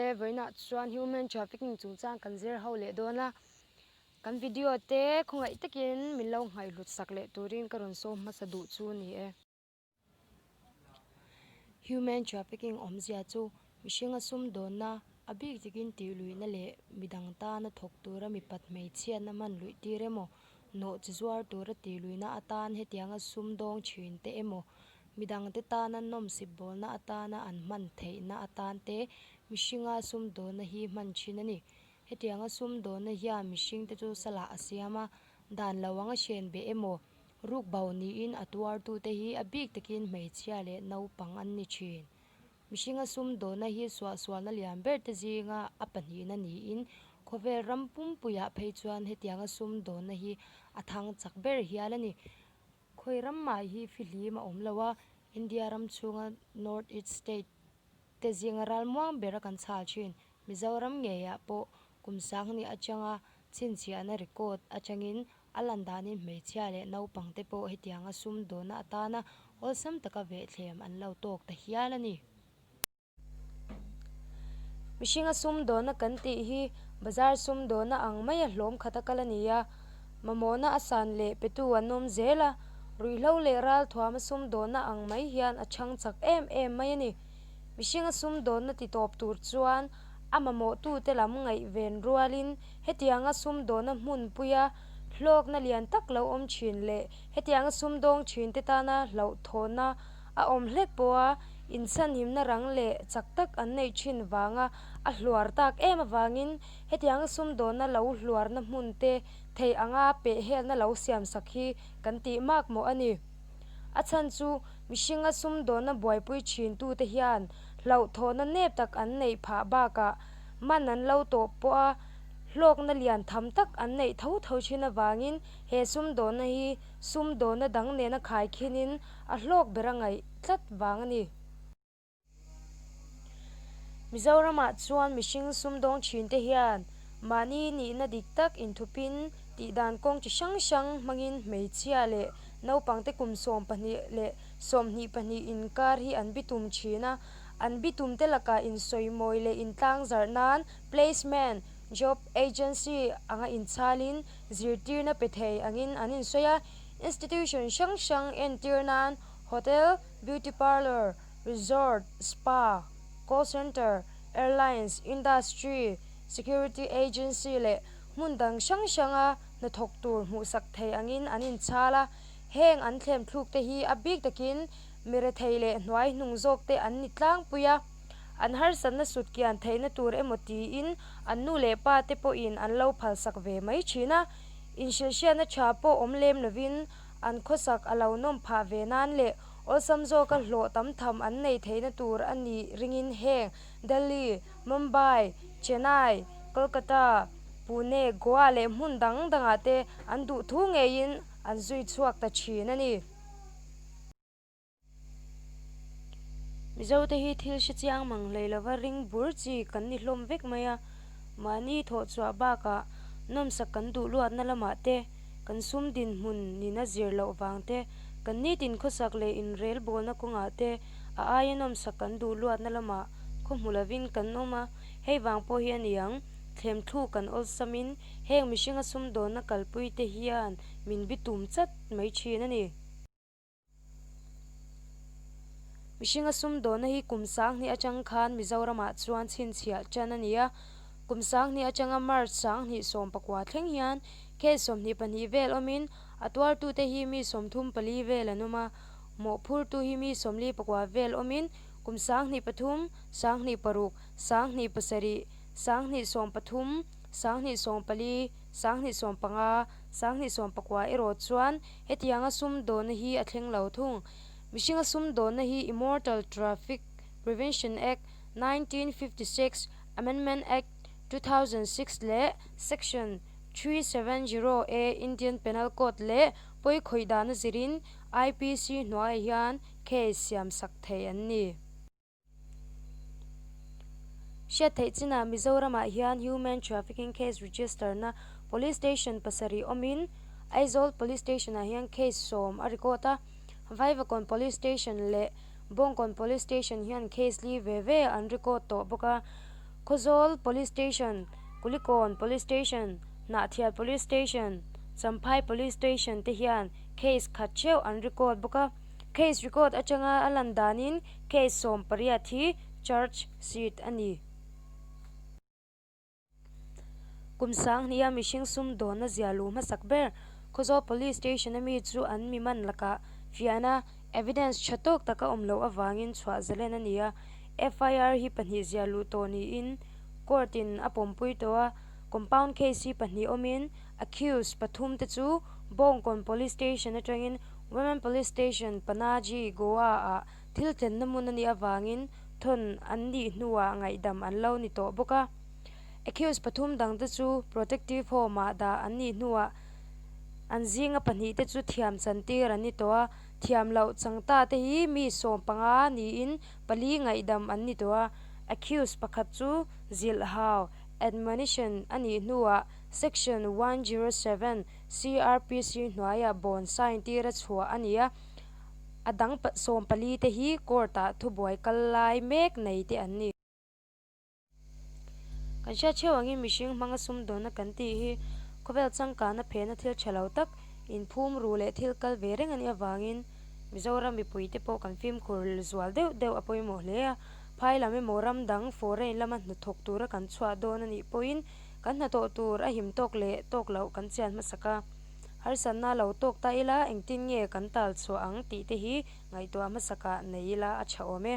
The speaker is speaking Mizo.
Awle, vawiinah chuan human trafficking chungchang kan zir ho leh dawn a, kan video te khawngaih takin min lo ngaihhlut sak leh turin ka rawn sawm hmasa duh chu ni e. Human trafficking awmzia chu mihringa sumdawnna a bik takin tihluihna leh midang tana thawk tura mipat hmeichhiatna hman luih tir emaw, nawh chi zuar tura tihluihna atan hetianga sumdawng thin te emaw, midangte tana nawmsip bawlna atana an hman theihna atan te mihringa sumdawnna hi hman thin a ni. Hetianga sumdawnna hian mihringte chu salah a siam a, dan lo anga hren beh emaw, Ruk bo niin a tuartute hi a bik takin hmeichhia leh naupang an ni thin. Mihringa sumdawnna hi suahsualna lian berte zinga a pahnihna niin khawvel ram pumpuiah phei chuan hetianga sumdawnna hi a thang chak ber hial a ni. Khawi ram mah hi fihlim a awm lo a, India ram chhunga North East State te zinga ralmuang bera kan chhal thin. Mizoram ngeiah pawh kum sanghnih atanga chhinchhiahna record atangin A lan danin hmeichhia leh naupang te pawh hetianga sumdawnna atana awlsam taka vehthlem an lo tawk ta hial a ni. Mihringa sumdawnna kan tih hi bazar sumdawnna ang maia hlawm khata kal a ni a, mamawhna a san leh petu an awm zel a, ruihhlo leh ralthuama sumdawnna ang mai hian a chhang chak em em mai a ni. Mihringa sumdawnna ti tawp tur chuan a mamawhtute lam ngaihven rualin Hetianga sumdawna hmunpuia hlawkna lian tak lo awm thin leh hetianga sumdawng thinte tana hlauhthawhna a awm hlek pawha inchhanhimna rang leh chak tak an neih thin vanga a hluar tak em avangin hetianga sumdawna lo hluarna hmunte thei anga pehhelna lo siamsak hi kan tih mak mawh a ni. A chhan chu mihringa sumdawna buaipui thintute hian hlauhthawhna nep tak an neih phah bakah Man an lo tawh pawha hlawkna lian tham tak an neih tho tho thin avangin he sumdawnna hi sumdawnna dang nena khaikhinin a hlawk ber a ngaih tlat vang a ni. Mizoramah chuan mihring sumdawng thinte hian mahni nihna dik tak inthupin tihdan kawng chi hrang hrang hmangin hmeichhia leh naupangte kum 12 leh 22 inkar hi an bitum thin a. An bitumte lakah insawimawi leh intlangzarh nan placement, job agency anga inchhalin zirtirna pe thei angin an insawi a. Institution hrang hrang entir nan hotel, beauty parlour, resort, spa, call centre, airlines, industry, security agency leh hmun dang hrang hranga hnathawk tur hmuhsak thei angin an inchhal a. Heng an thlemthlukte hi a bik takin Mi rethei leh hnuai hnung zawk te an ni tlangpui a, an harsatna sut kian theihna tur emaw tiin an nu leh pa te pawhin an lo phalsak ve mai thin a. Inhrilhhriatna tha pawh awm lem lovin an khawsak a lo nawm phah ve nan leh awlsam zawka hlawh tam tham an nei theihna tur a nih ringin heng Delhi, Mumbai, Chennai, Kolkata, Pune, Goa leh hmun dang dangah te an duhthu ngeiin an zui chhuak ta thin a ni. Mizote hi thil hre chiang mang hlei lova ring bur chi kan ni hlawm vek mai a, mahni thawhchhuah bakah nawmsak kan duh luatna lamah te, kan sum dinhmun nina zir loh vang te, kan nitin khawsak leh inrel bawlna kawngah te a aia nawmsak kan duh luatna lamah khaw hmu lovin kan awm a, hei vang pawh hi a ni ang, thlemthluk kan awlsamin heng mihringa sumdawnna kalpui te hian min bitum chat mai thin a ni. Mihringa sumdawnna hi kum 2000 atang khan Mizoramah chuan chhinchhiah tan a ni a. Kum 2000 atanga March 2019 thleng hian case 22 vel awmin a tuartute hi mi 34 vel an awm a. Mawhphurtu hi mi 44 vel awmin kum 2003, 2006, 2007, 2013, 2014, 2015, 2019 erawh chuan Hetianga sumdawnna hi a thleng lo thung. Mihringa sumdawnna hi Immortal Traffic Prevention Act, 1956, Amendment Act, 2006 leh Section 370A Indian Penal Code leh pawi khawih dana zirin IPC hnuaiah hian case siamsak thei an ni. Hriat theih chinah Mizoramah hian Human Trafficking Case Register-na Police Station pasarih awmin Aizawl Police Station-ah hian case sawm a record a, Vaivakawn Police Station leh Bawngkawn Police Station hian case li ve ve an record tawh bawk a. Khawzawl Police Station, Kulikawn Police Station, Hnahthial Police Station, Champhai Police Station te hian case khat theuh an record bawk a. Case record atanga a lan danin case 18 hi charge sheet a ni. Kum sanghnia mihring sumdawnna zia luh hmasak ber Khawzawl Police Station a mi chu an mi man lakah fiahna, evidence, tha tawk tak a awm loh avangin chhuah zalen a ni a. FIR hi pahnih zia luh tawh niin court in a pawmpui tawh a, compound case hi pahnih awmin accused pathum te chu Bawngkawn Police Station atangin Women Police Station, Panaji, Goa ah thil thlenna hmun a nih avangin thawn an nih hnuah ngaihdam an lo ni tawh bawk a. Accused pathum dangte chu protective home ah dah an nih hnuah an zinga pahnihte chu thiam chantir an ni tawh a, thiam loh changta te hi mi 15 niin pali ngaihdam an ni tawh a. Accused pakhat chu zilh hau, admonition, a nih hnuah Section 107 CrPC hnuaiah bond sign tira chhuah a ni a, a dang 14 te hi court ah thubuai kal lai mek nei te an ni. Kan hriat theuh angin mihring hmanga sumdawnna kan tih hi khawvel changkana phena thil tha lo tak inphum ru leh thil kal ve reng a nih avangin Mizoram mipuite pawh kan fimkhur zual deuh deuh a pawimawh hle a. Phai lam emaw ram dang foreign lama hnathawk tura kan chhuah dawn a nih pawhin kan hnathawh tur a him tawk leh tawk loh kan chian hmasak a. Harsatna lo tawk ta ila engtin nge kan tal chhuah ang tih te hi ngaihtuah hmasakah nei ila a tha awm e.